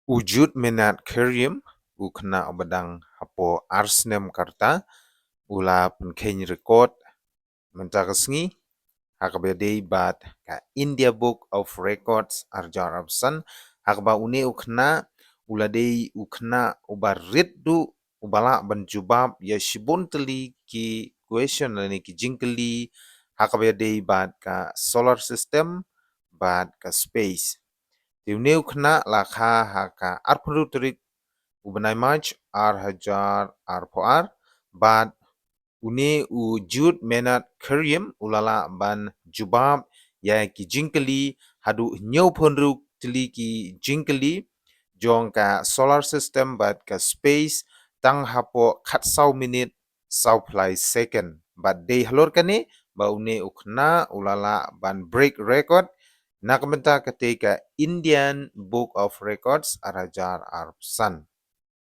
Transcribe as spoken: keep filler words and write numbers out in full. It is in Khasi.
U Jude Menat Kerim, u khynnah uba dang hapoh ar snem ka rta, u la pynkheiñ record mynta ka sngi ha kaba ïadei bad ka India Book of Records ar hajar arphew san, ha kaba une u khynnah u la dei u khynnah uba rit duh uba lah ban jubab ïa shibun tylli ki question lane ki jingkylli ha kaba ïadei bad ka solar system bad ka space. Te une u khynnah la kha ha ka arphew hynriew tarik u bnai March ar hajar arphew ar, bad une u Jude Menat Kerim u la lah ban jubab ïa ki jingkylli haduh hynñiewphew hynriew tylli ki jingkylli jong ka solar system bad ka space tang hapoh khatsaw minit sawphew lai second. Bad dei halor kane ba une u khynnah u la lah ban break record na ka bynta katei ka Indian Book of Records ar hajar arphew san.